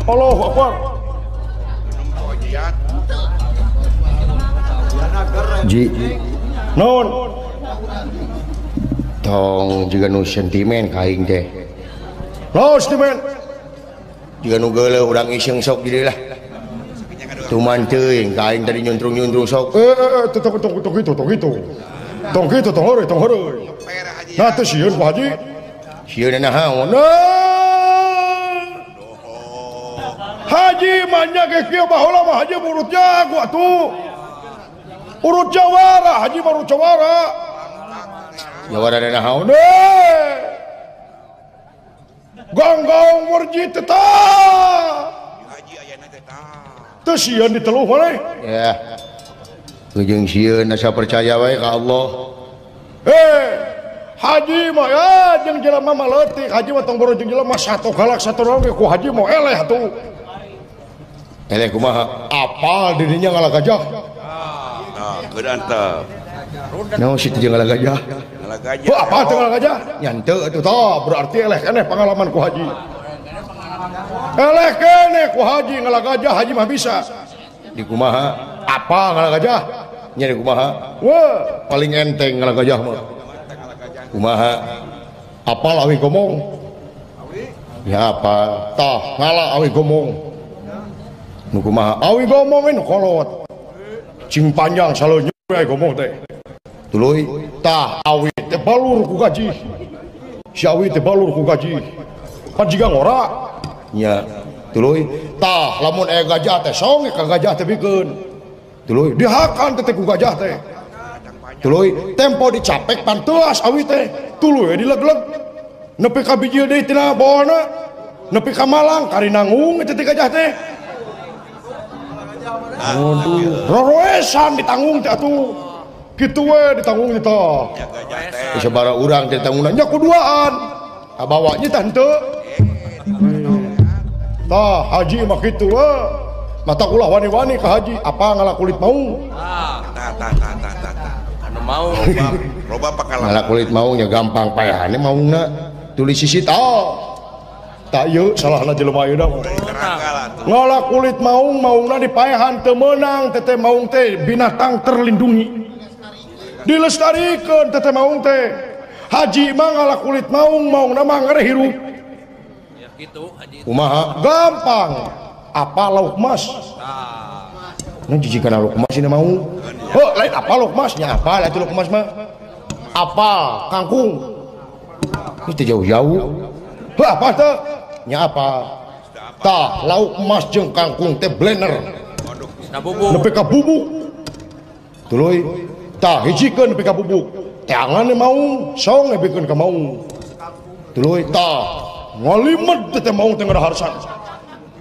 Allahu Akbar. Ji non tong juga nu sentimen ka aing teh. No sentimen. Juga nu geuleuh urang iseng sok di dieu lah. Tuman teuing ka aing tadi nyuntrung-nyuntrung sok. Tong tong tong kitu tong kitu. Tong kitu tong heureuy tong heureuy. Nah teu sieun Pak Haji. Sieun naon? Haji mah nya ge kieu baheula mah haji urut jago atuh. Urut jawara, haji mah urut jawara. Jawara naon? Gonggong murji tetap. Haji ayana tetap. Teu sieun diteluh maneh. Ya. Ujung sieun asa percaya wae ka Allah. Haji mah ya jeung jelema mah leutik, haji mah tong boro jeung jelema satu galak satu naon ge ku haji mah eleh atuh. Eleh kumaha? Apal dirinya ngalah gajah. Nah, geus antep. Naon sih teh ngalah gajah? Ngalah gajah. Heuh, apa teh ngalah gajah? Nya henteu atuh tah, berarti eleh keneh pengalaman ku haji. Eleh keneh ku haji ngalah gajah, haji mah bisa. Di kumaha? Apa ngalah gajah? Nya di kumaha? Wah, paling enteng ngalah gajah mah. Kumaha? Apal awi gomong? Ya apa? Tah ngalah awi gomong. Nu kumaha? Awi gomong nu kolot. Cing panjang saleunyeun we gomong teh. Tuluy tah awi teh balur ku gaji. Si awi teh balur ku gaji. Pan jiga ngora. Nya tuluy tah lamun aya gajah teh song ka gajah teh bikeun. Tuluy dihakan teh ku gajah teh. Tuluy tempo dicapek panteas awi teh. Tuluy dileg-leg. Nepi ka bijil deui tina bawana. Nepi ka Malang kari nanggung eta teh gajah teh. Aduh, roroesan ditanggung teh atuh. Kitu we ditanggung teh tah. Sabaraha urang teh ditanggungan nya kuduaan. Kabawa nya tah henteu. Tah haji mah kitu we. Mata ulah wani-wani ka haji, apa ngalah kulit maung? Tah tah tah tah tah. Anu maung loba pakalah. Ngalah kulit maung nya gampang payahane maungna. Tulis sisi tah. Tak ieu salahna jelema ayeuna. Ngalah kulit maung, maungna dipaehan teu meunang, teteh maung teh binatang terlindungi. Dilestarikeun teteh maung teh. Haji mah ngalah kulit maung, maungna mah ngere hirup. Ya kitu haji. Kumaha? Gampang. Apa lauk mas? Nah jijikan lauk mas ini maung. Heuh, lain apa lauk mas? Nya apa lain lauk mas mah? Apa kangkung? Ini teh jauh-jauh. Heuh, apa teh? Nya apa? Tah lauk emas jeung kangkung teh blender. Nepi ka bubuk. Tuluy tah hijikeun nepi ka bubuk. Teangan maung, song nepikeun ka maung. Tuluy tah ngalimed teh maung teh ngaraharsan.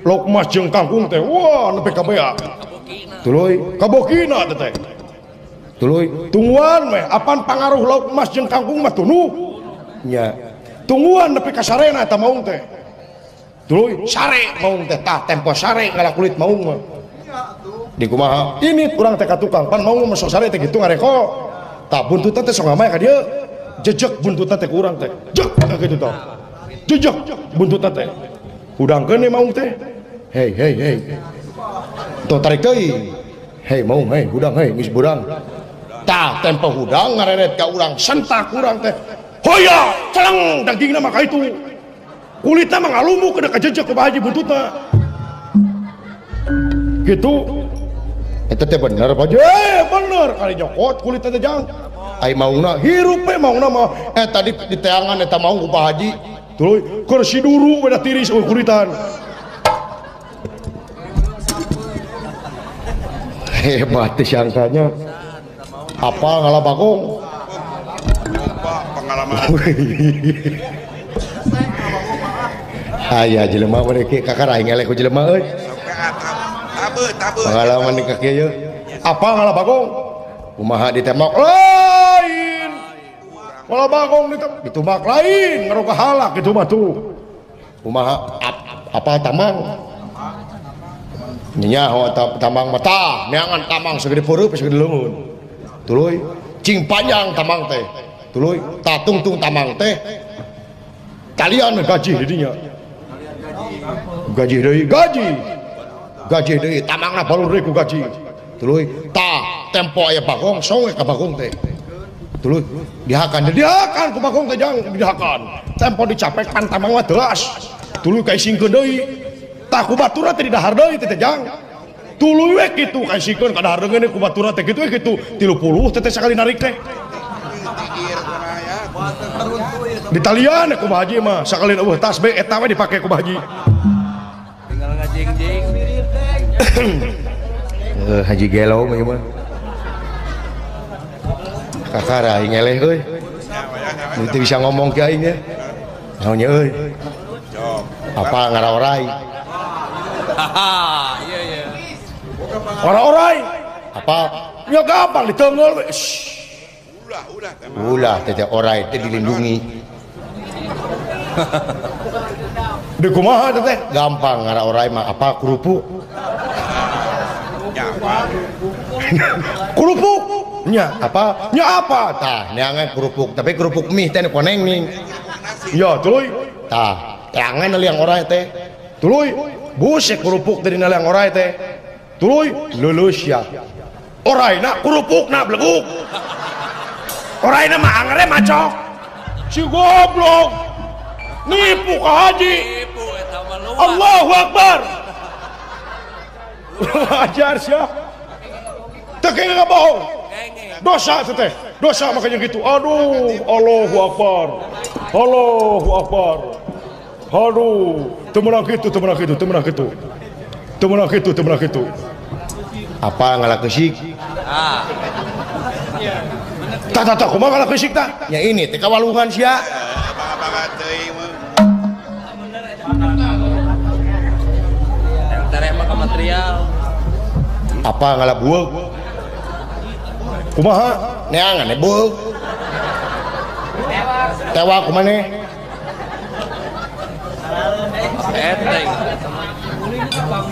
Lauk emas jeung kangkung teh wah nepi ka bea. Tuluy kabokina teh teh. Tuluy tungguan we apan pangaruh lauk emas jeung kangkung mah tunuh. Nya tungguan nepi ka sarena eta maung teh. Tuluy sare maung teh tah tempo sare ngalah kulit maung mah. Di kumaha? Ini urang teh ka tukang pan maung mah sok sare teh kitu ngareko. Tah buntutna teh sok ngamaya ka dieu. Jejek buntutna teh ku urang teh. Jek kitu tah. Jejek buntutna teh. Hudangkeun maung teh. Hei hei hei. Tuh tarik deui. Hei maung hei hudang hei geus burang. Tah tempo hudang ngareret ka urang sentak urang teh. Hoya celeng dagingna mah ka itu. Kulitna mah ngalumuk ke kajejek ku Pak Haji buntutna. Gitu. Eta teh bener Pak Haji. Bener kali nyokot kulitna teh jang. Ai maungna hirup we maungna mah. Tadi di teangan eta maung ku Pak Haji. Tuluy kursi duru beda tiris kulitan. Hebat teh sangkanya. Apa ngalah bagong? Pengalaman. Aya jelema mereka kakak aing eleh ku jelema euy. Pengalaman di kaki ieu. Apa ngalah bagong? Kumaha ditembak lain. Ngalah bagong ditumbak lain, ngaroga halak kitu mah tuh. Kumaha apa tamang? Nya tamang mah tah, neangan tamang segede peureub segede leungeun. Tuluy cing panjang tamang teh. Tuluy tah tungtung tamang teh. Kalian gaji didinya. Gaji deui, gaji. Gaji deui, tamangna balur deui ku gaji. Tuluy tah tempo aya bagong songe ka bagong teh. Tuluy dihakan, dihakan ku bagong teh jang dihakan. Tempo dicapek pan tamang mah teuas. Tuluy kaisingkeun deui. Tah ku baturna teh didahar deui teh jang. Tuluy we kitu kaisingkeun ka dahar deui ku baturna teh kitu we kitu 30 teh sakali narik teh. Ditalian ku Haji mah sakali eueuh tas be eta we dipake ku Haji. Tinggal ngajing-jing. Haji gelo mah ieu mah. Kakara aing eleh euy. Teu bisa ngomong ke aing nya. Naon nya euy? Apa ngaraorai? Haha, iya iya. Ngaraorai? Apa? Ya gampang ditenggel we. Ulah ulah teh orai teh dilindungi. Di kumaha teh? Gampang ngaraorai mah apa kerupuk. Kerupuk nya apa? Nya apa? Tah, neangan kerupuk, tapi kerupuk mie teh koneng ning. Ya, tuluy. Tah, teangan liang orai teh. Tuluy, busek kerupuk dari liang orai teh. Tuluy, lulus ya. Oraina kerupukna beleguk. Oraina mah angere macok. Si goblok. Nipu ka haji. Allahu Akbar. Ajar sia. Teu kenging bohong. Dosa teh. Dosa makanya gitu. Aduh, Allahu Akbar. Allahu Akbar. Aduh, teu meunang kitu, teu meunang kitu, teu meunang kitu. Teu meunang kitu, teu meunang kitu. Apa ngalah keusik? Ah. Tah tah tah kumaha ngalah keusik tah? Ya ini teh kawalungan sia. Bangga-bangga teuing mah. Tereh mah ka material. Apa ngalah bueuk? Kumaha? Neangan bueuk. Tewak kumaneh? Enteng.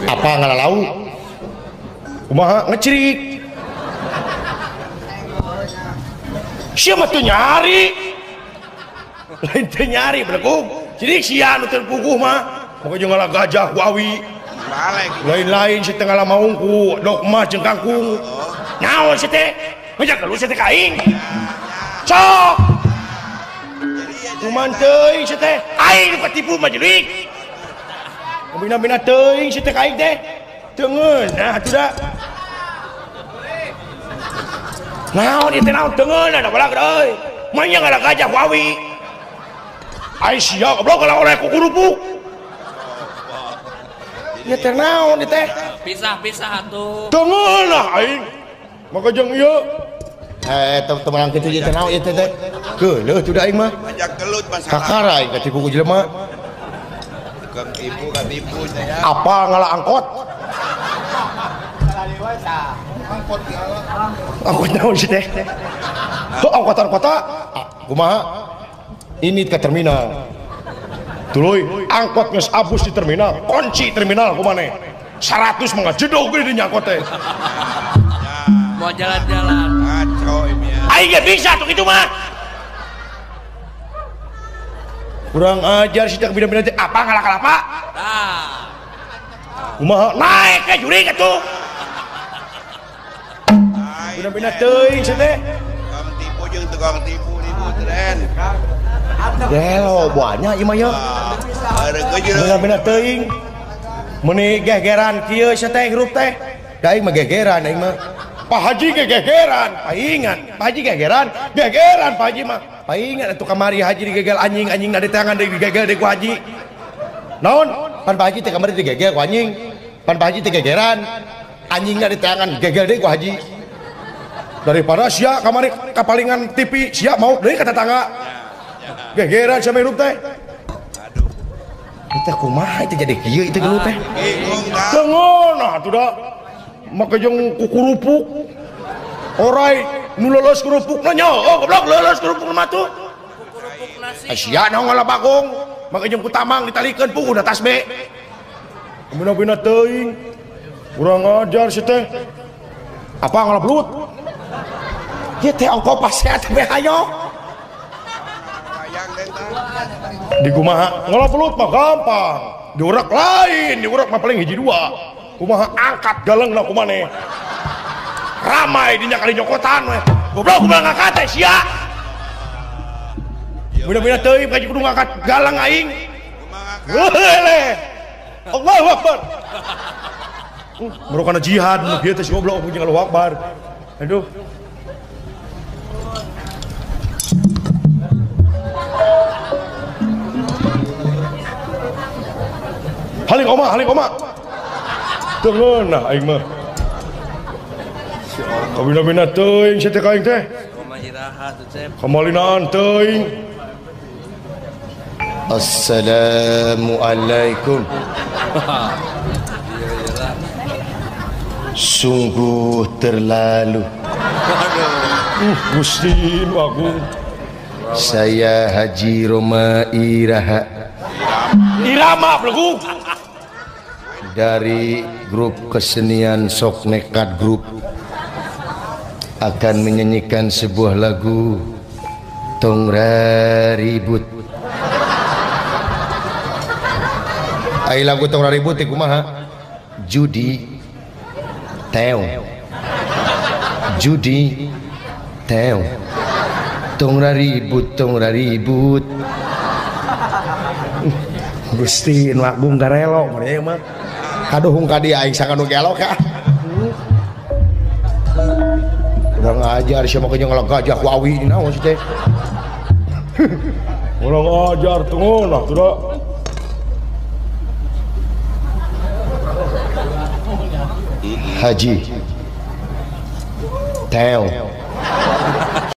Apa ngalah lauk? Kumaha ngecerik? Sia mah teu nyari. Lain teu nyari belegug. Jadi sia nu teu puguh mah. Moga jeung ngalah gajah ku awi. Lain-lain si teh ngalah maung ku dogma jeung kangkung. Naon si teh? Ngajak gelut si teh ka aing. Sok. Kuman teuing si teh? Aing nu katipu mah jelik. Bina-bina teuing si teh ka aing teh. Teu ngeunah atuh da. Naon ieu teh naon teu ngeunah da balag euy. Manya ngalah gajah ku awi. Ai sia goblok ngalah orai ku kerupuk. Ieu teh naon ieu teh? Pisah-pisah atuh. Teu ngeunah aing. Maka jeung ieu teu meunang kitu ieu teh naon ieu teh teh. Geuleuh tuh da aing mah. Banyak gelut masalah. Kakara aing katipu ku jelema. Tukang tipu katipu nya. Apa ngalah angkot? Angkot naon sih teh? Tuh angkotan kota. Kumaha? Ini ke terminal. Tuluy angkot geus abus di terminal, kunci terminal kumaneh. 100 mah ngajedog geuning di angkot teh. Mau jalan-jalan. Ngaco ini ya. Aing ge bisa tuh kitu mah. Kurang ajar sih teh bina-bina teh apa ngalah kalapa? Tah. Kumaha naik ke jurig atuh. Bina-bina teuing sih teh. Tukang tipu jeung tukang tipu nipu tren. Gelo banyak ieu mah ya. Bina-bina teuing. Meuni gegeran kieu sia teh hirup teh. Da aing mah gegeran aing mah. Pak Haji ge gegeran, paingan. Pak Haji gegeran, gegeran Pak Haji mah. Paingan atuh kamari haji digegel anjing, anjing na di tangan digegel deui ku haji. Naon? Pan Pak Haji teh kamari digegel ku anjing. Pan Pak Haji teh gegeran. Anjingna di tangan gegel deui ku haji. Daripada sia kamari kapalingan TV, sia mau deui ka tetangga. Gegeran sama hirup teh. Aduh. Itu kumaha itu jadi kieu itu gelut teh. Teu ngeunah atuh da. Make jeung kukurupuk. Orai nu leuleus kerupukna nya, oh goblok leuleus kerupukna mah tuh. Kerupuk nasi. Sia naon ngalah bagong. Make jeung ku tamang ditalikeun puguh da tas be. Bina-bina teuing. Kurang ajar si teh. Apa ngalah belut? Ieu teh ongko paseat teh hayo. Di kumaha? Ngalah belut mah gampang. Diurak lain, diurak mah paling hiji dua. Kumaha angkat galengna kumaneh. Ramai dinya kali nyokotan we. Goblok kumaha ngangkat teh sia. Bina-bina teuing kaji kudu ngangkat galang aing. Kumaha Allahu Akbar. Merokana jihad nu kieu teh si goblok jeung Allahu Akbar. Aduh. Haling oma, haling oma. Teu ngeunah aing mah. Kabina-bina teuing sia teh ka aing teh. Oma iraha tuh Cep. Kamalinaan teuing. Assalamualaikum. Sungguh terlalu. Gusti aku. Saya Haji Rhoma Iraha. Irama belegu. Dari grup kesenian Sok Nekat Group akan menyanyikan sebuah lagu Tong Raribut. Ai lagu Tong Raribut teh kumaha? Judi teong. Judi teong. Tong raribut, tong raribut. Gusti nu agung garelo mah mah. Kaduhung ka dieu aing sakanu gelo ka. Urang ajar sia mah jeung ngalagajah ku awi naon sih teh. Urang ajar teu ngeunah tuh da. Haji Teo.